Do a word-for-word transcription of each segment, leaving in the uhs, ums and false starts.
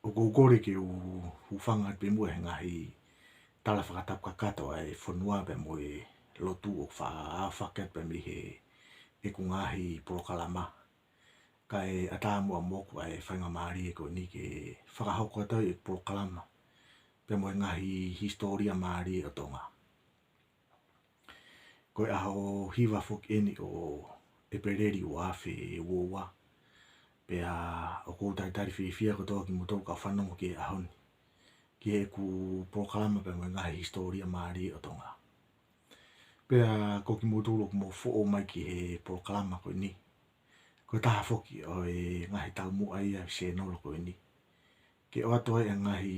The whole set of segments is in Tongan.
ʻOku ou kole ke u hūfanga pē muʻa he ngaahi tala fakatapu kakato ʻa e fonua pea mo e lotu ʻoku faʻa aofaki atu pē mei heʻeku ngaahi polokalama. Kae ʻatā muʻa moʻoku ʻa e faingamālie ko eni ke fakahoko atu ai ʻeku polokalama pea mo e ngaahi hisitōlia mālie ʻo Tonga. Ko e ʻaho hiva foki eni ʻo ʻEpeleli ua afe ua ua. Pea ʻoku ou talitali fiefia kotoa kimoutolu kau fanongo ki he ʻaho ni ki heʻeku polokalama pea mo e ngaahi hisitōlia mālie ʻo Tonga. Pea ko kimoutolu ʻoku mou foʻou mai ki he polokalama ko eni, ko e taha foki ʻo e ngaahi taumuʻa ia ʻo e sēnolo ko eni, ke ʻoatu ai ʻa e ngaahi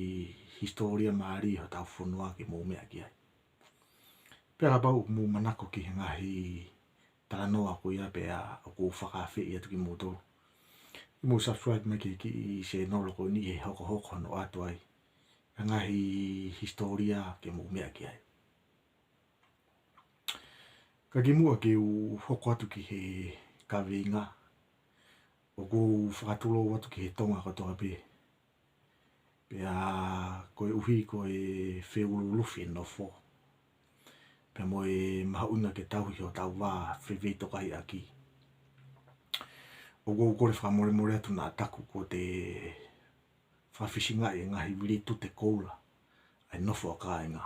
hisitōlia mālie hotau fonua ke mou meʻa ki ai. Pea kapau ʻoku mou manako ki he ngaahi talanoa ko ia pea ʻoku ou fakaafeʻi atu kimoutolu ke mou subscribe mai ki he kiʻi sēnolo ko eni he hokohoko hono ʻoatu ai ʻa e ngaahi hisitōlia ke mou meʻa ki ai. Ka kimuʻa ke u hoko atu ki he kaveinga, ʻoku ou fakatulou atu ki he Tonga kotoa pē. Pea koeʻuhi ko e feʻuluʻulufi e nofo pea mo e mahuʻinga ke tauhi hotau vā feveitokaiʻaki, ʻoku ou kole fakamolemole atu naʻa taku kuo te fakafisingaʻi e ngaahi vilitute koula ʻa e nofo ʻa kāinga.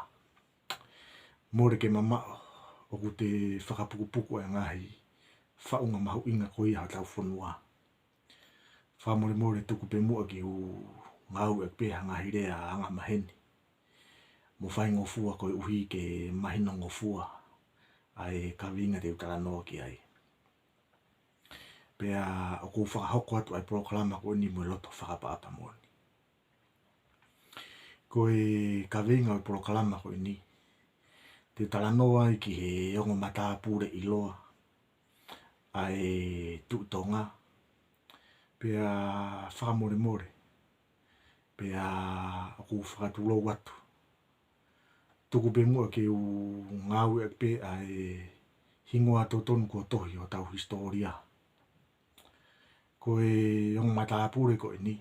Mole ke mamaʻo ʻoku te fakapukupuku e ngaahi faʻunga mahuʻinga ko ia hotau fonua. Fakamolemole, tuku pē muʻa ke u ngāueʻaki pē ha ngaahi lea angamaheni mo faingofua koeʻuhi ke mahinongofua ʻa e kaveinga te u talanoa ki ai. Pea ʻoku ou fakahoko atu ʻa e polokalama ko eni mo e loto fakaʻapaʻapa moʻoni. Ko e kaveinga ʻo e polokalama ko eni, te u talanoa ai ki he ongo matāpule ʻiloa ʻa e Tuʻi Tonga. Pea fakamolemole, pea ʻoku ou fakatulou atu, tuku pē muʻa ke u ngāueʻaki pē ʻa e hingoa totonu kuo tohi ʻi hotau hisitōlia. Ko e ongo matāpule ko eni,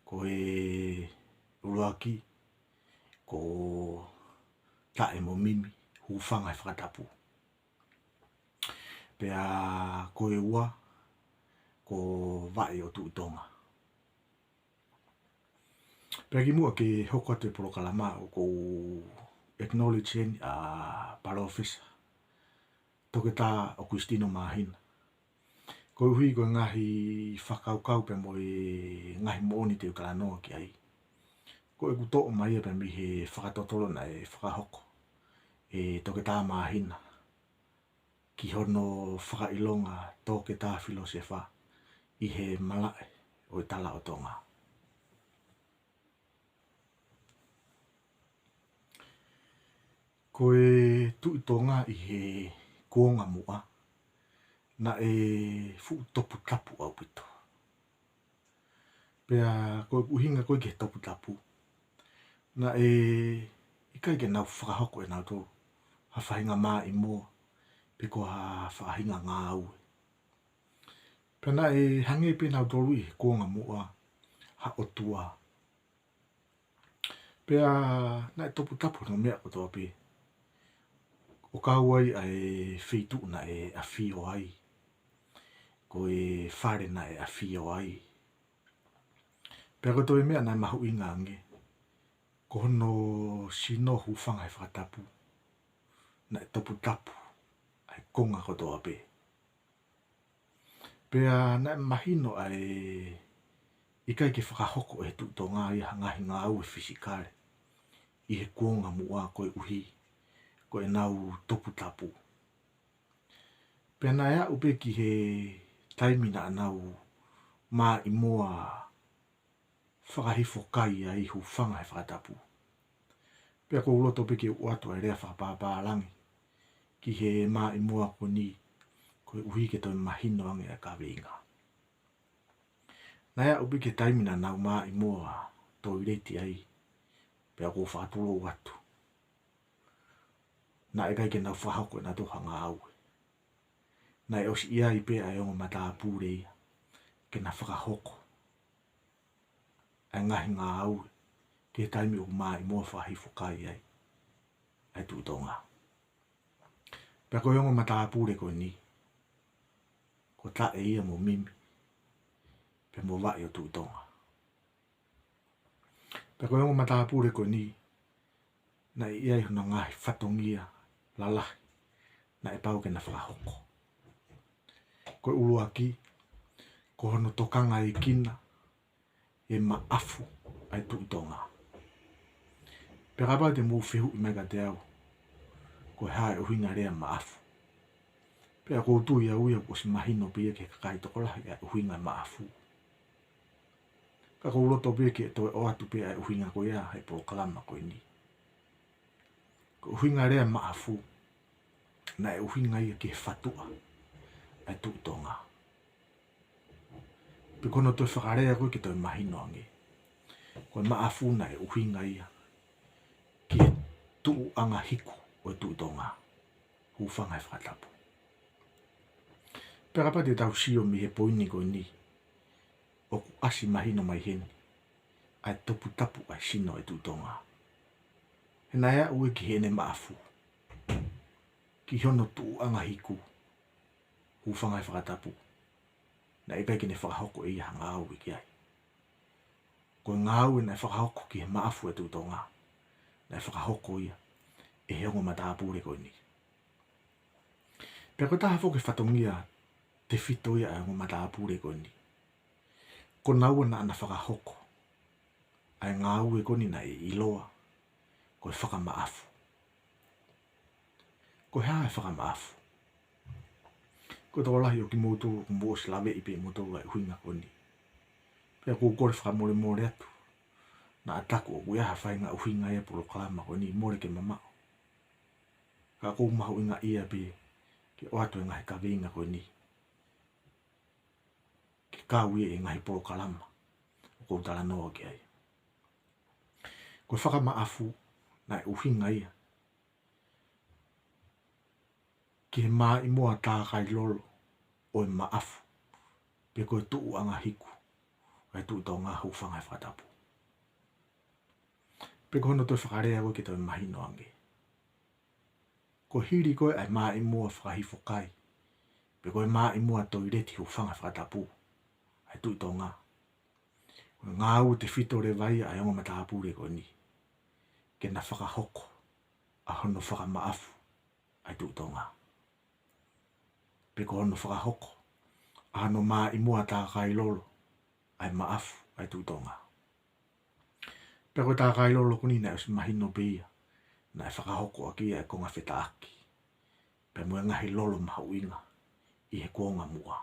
ko e ʻuluaki ko Taʻemomimi Hufanga he Fakatapu. Pea ko e ua ko Vaʻe ʻo Tuʻi Tonga. Pea kimuʻa ke hoko atu e polokalama, ʻoku ou acknowledge heni ʻa Palōfesa Toketā ʻOkusitino Māhina, koeʻuhi ko e ngaahi fakakaukau pea mo e ngaahi moʻoni te u talanoa ki ai, ko ʻeku toʻo mai ia pea mei he fakatotolo naʻe fakahoko ʻe Toketā Māhina ki hono fakaʻilonga Toketā Filōsefa ʻi he malaʻe ʻo e Tala ʻo Tonga. Ko e Tuʻi Tonga ʻi he kuonga muʻa, naʻe fuʻu toputapu ʻaupito. Pea ko ʻeku ʻuhinga ko ē ki he toputapu, naʻe ʻikai ke nau fakahoko ʻe nautolu ha faʻahinga maʻimoa pe ko ha faʻahinga ngāue. Pea naʻe hangē pē nautolu ʻi he kuonga muʻa ha ʻotua. Pea naʻe toputapu hono meʻa kotoa pē, ʻo kau ai ʻa e feituʻu naʻe ʻafio ai, ko e fale naʻe ʻafio ai. Pea ko e toe meʻa naʻe mahuʻinga ange, ko hono sino Hufanga he Fakatapu, naʻe toputapu ʻa e konga kotoa pē. Pea naʻe mahino ʻa e ʻikai ke fakahoko ʻe he Tuʻi Tonga ia ha ngaahi ngāue fisikale ʻi he kuonga muʻa koeʻuhi ko ʻenau toputapu. Pea naʻe aʻu pē ki he taimi naʻa nau maʻimoa fakahifo kai ai Hufanga he Fakatapu. Pea ʻoku ou loto pē ke u ʻoatu ʻa e lea fakapāpālangi ki he maʻimoa ko eni, koeʻuhi ke toe mahino ange ʻa e kaveinga. Naʻe aʻu pē ki he taimi naʻa nau maʻimoa toileti ai, pea ʻoku ou fakatulou atu, naʻe ʻikai ke nau fakahoko ʻe nautolu ha ngāue. Naʻe ʻosi ʻi ai pē ʻa e ongo matāpule ia ke na fakahoko ʻa e ngaahi ngāue ki he taimi ʻoku māʻimoa fakahifo kai ai ʻa e Tuʻi Tonga. Pea ko e ongo matāpule ko eni, ko Taʻe ia mo Mimi, pea mo Vaʻi ʻo Tuʻi Tonga. Pea ko e ongo matāpule ko eni, naʻe ʻi ai hono ngaahi fatongia lalahi naʻe pau ke na fakahoko. Ko e ʻuluaki, ko hono tokangaekina e maʻafu ʻa e Tuʻi Tonga. Pea kapau te mou fehuʻi mai kiate au, ko e hā e ʻuhinga lea maʻafu? Pea ʻoku ou tui au ia kuo ʻosi mahino pē ia ki he kakai tokolahi ʻa e ʻuhinga maʻafu. Ka ʻoku ou loto pē ke toe ʻoatu pē ʻa e ʻuhinga ko ia he polokalama ko eni. Ko e ʻuhinga lea maʻafu, naʻe ʻuhinga ia ki he fatuʻa ʻa e Tuʻi Tonga. Pea ko hono toe fakalea ko ē ke toe mahino ange, ko e maʻafu naʻe ʻuhinga ia ki he tuʻuʻanga hiku ʻo e Tuʻi Tonga, hūfanga he fakatapu. Pea kapau te tau sio mei he poini ko eni, ʻoku ʻasi mahino mai heni ʻa e toputapu ʻa e sino ʻo e Tuʻi Tonga. He naʻe aʻu ia ki heʻene maʻafu, ki hono tuʻuʻanga hiku, hūfanga he fakatapu, naʻe ʻikai ke ne fakahoko ʻe ia ha ngāue ki ai. Ko e ngāue naʻe fakahoko ki he maʻafu ʻa e Tuʻi Tonga, naʻe fakahoko ia ʻe he ongo matāpule ko eni. Pea ko e taha foki e fatongia tefito ia ʻa e ongo matāpule ko eni, ko naua naʻa na fakahoko ʻa e ngāue ko eni naʻe ʻiloa ko e fakamaʻafu. Ko e hā e fakamaʻafu? Ko e tokolahi ʻo kimoutolu ʻoku mou ʻosi laveʻi pē ʻe moutolu ʻa e ʻuhinga ko eni. Pea ʻoku ou kole fakamolemole atu, naʻa taku ʻoku ʻi ai ha faʻahinga ʻuhinga ia polokalama ko eni, mole ke mamaʻo. Ka ʻoku ou mahuʻingaʻia pē ke ʻoatu e ngaahi kaveinga ko eni ke kau ia ʻi he ngaahi polokalama ʻoku ou talanoa ki ai. Ko e fakamaʻafu naʻe ʻuhinga ia ki he māʻimoa tākai lolo ʻo e maʻafu, pe ko e tuʻuʻanga hiku ʻo e Tuʻi Tonga, hūfanga he fakatapu. Pe ko hono toe fakalea ko ē ke toe mahino ange, ko e hili ko ē ʻa e māʻimoa fakahifo kai, pe ko e māʻimoa toileti, hūfanga he fakatapu, ʻa e Tuʻi Tonga, ko e ngāue tefito leva ia ʻa e ongo matāpule ko eni ke na fakahoko ʻa hono fakamaʻafu ʻa e Tuʻi Tonga, pe ko hono fakahoko ʻa hono māʻimoa tākai lolo ʻa e maʻafu ʻa e Tuʻi Tonga. Pea ko e tākai lolo ko eni naʻe ʻosi mahino pē ia naʻe fakahoko ʻaki ia e konga fetaʻaki pea mo e ngaahi lolo mahuʻinga ʻi he kuonga muʻa.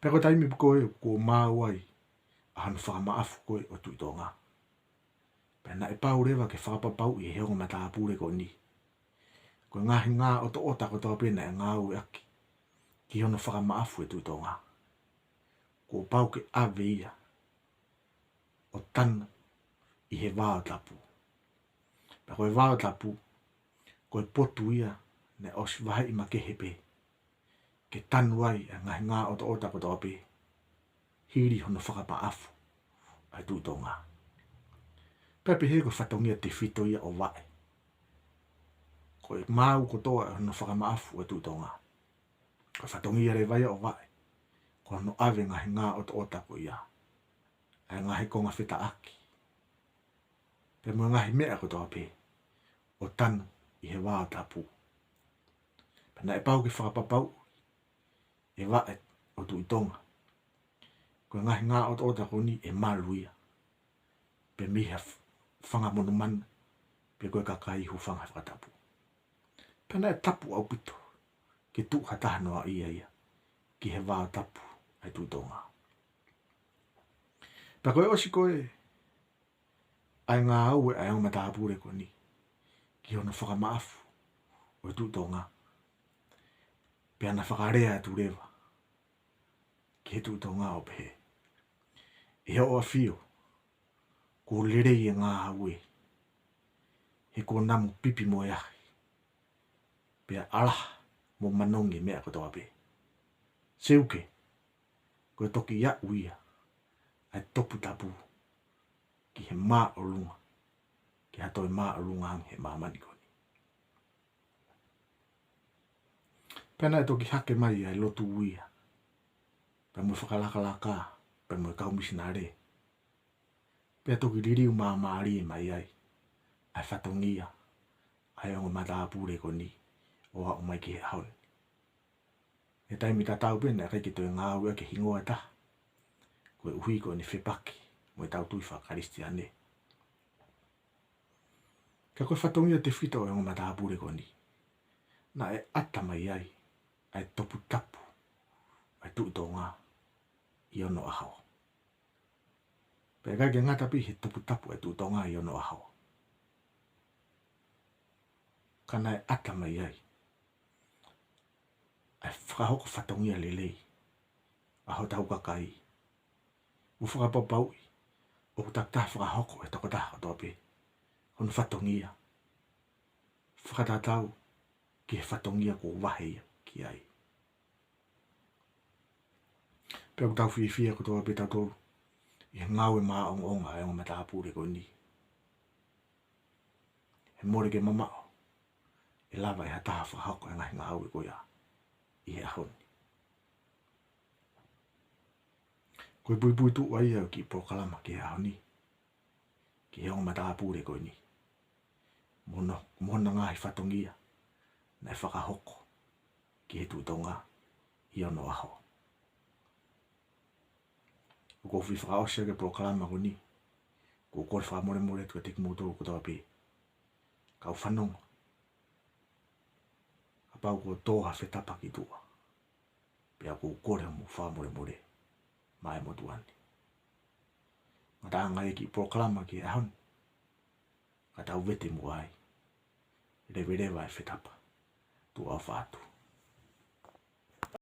Pea ko e taimi ko ē kuo maau ai ʻa hono fakamaʻafu ko ē ʻo e Tuʻi Tonga, pea naʻe pau leva ke fakapapauʻi ʻe he ongo matāpule ko eni, ko e ngaahi ngāʻotoʻota kotoa pē naʻe ngāueʻaki ki hono fakamaʻafu e Tuʻi Tonga, kuo pau ke ʻave ia ʻo tanu ʻi he vao tapu. Pea ko e vao tapu, ko e potu ia naʻe ʻosi vaheʻi makehe pē ke tanu ai ʻa e ngaahi ngāʻotoʻota kotoa pē hili hono fakamaʻafu ʻa e Tuʻi Tonga. Pea pehē ko e fatongia tefito ia ʻo Vaʻe. Ko e maau kotoa ʻa hono fakamaʻafu ʻa e Tuʻi Tonga, ko e fatongia leva ia ʻo Vaʻe, ko hono ʻave ngaahi ngāʻotoʻota ko ia, ʻa e ngaahi konga fetaʻaki pea mo e ngaahi meʻa kotoa pē, ʻo tanu ʻi he vao tapu. Pea naʻe pau ke fakapapauʻi ʻe Vaʻe ʻo Tuʻi Tonga, ko e ngaahi ngāʻotoʻota ko eni ʻe malu ia pē mei ha f-, fanga monumanu pe ko e kakai, hūfanga he fakatapu. Pea naʻe tapu ʻaupito ke tuʻu ha taha noaʻia ia ki he vao tapu ʻa e Tuʻi Tonga. Pea ko e ʻosi ko ē ʻa e ngāue ʻa e ongo matāpule ko eni ki hono fakamaʻafu ʻo e Tuʻi Tonga, pea na fakalea atu leva ki he Tuʻi Tonga ʻo pehē, ʻE hoʻo ʻAfio, kuo lelei e ngāue, he kuo namu pipi mo e ahi, pea ʻalaha mo manongi e meʻa kotoa pē. Seuke, ko e toki aʻu ia ʻa e toputapu ki he māʻolunga, ki ha toe māʻolunga ange he māmani ko eni. Pea naʻe toki hake mai ʻa e lotu ia, pea mo e fakalakalaka, pea mo e kau misinale. Pea toki liliu māmālie mai ai ʻa e fatongia ʻa e ongo matāpule ko eni ʻo aʻu mai ki he ʻaho ni. ʻI he taimi tatau pē naʻe ʻikai ke toe ngāueʻaki e hingoa ʻe taha, koeʻuhi ko ʻene fepaki mo e tau tui faka-Kalisitiane. Ka ko e fatongia tefito ʻo e ongo matāpule ko eni, naʻe ʻata mai ai ʻa e toputapu ʻa e Tuʻi Tonga ʻi onoʻaho. Pea ʻikai ke ngata pē he toputapu ʻa e Tuʻi Tonga ʻi onoʻaho, ka naʻe ʻata mai ai ʻa e fakahoko fatongia lelei ʻa hotau kakai, ʻo fakapapauʻi ʻoku takitaha fakahoko ʻe he tokotaha kotoa pē hono fatongia fakatatau ki he fatongia kuo vahe ia ki ai. Pea ʻoku tau fiefia kotoa pē tautolu ʻi he ngāue maʻongoʻonga ʻa e ongo matāpule ko eni. He mole ke mamaʻo ʻe lava ʻe ha taha fakahoko e ngaahi ngāue ko ia ʻi he ʻaho ni. Ko e puipuituʻa ia ʻo e kiʻi polokalama ki he ʻaho ni, ki he ongo matāpule ko eni, mo hono, mo hona ngaahi fatongia naʻe fakahoko ki he Tuʻi Tonga ʻi onoʻaho. ʻOku ou fie fakaʻosi ʻaki e polokalama ko eni, ʻoku ou kole fakamolemole atu kiate kimoutolu kotoa pē kau fanongo, kapau kuo tō ha fetapa ki tuʻa, pea ʻoku ou kole mo fakamolemole maʻa e motuʻa ni. Ngataʻanga ia e kiʻi polokalama ki he ʻaho ni, ka tau vete muʻa ai. Leveleva e fetapa. Tuʻa ʻofa atu.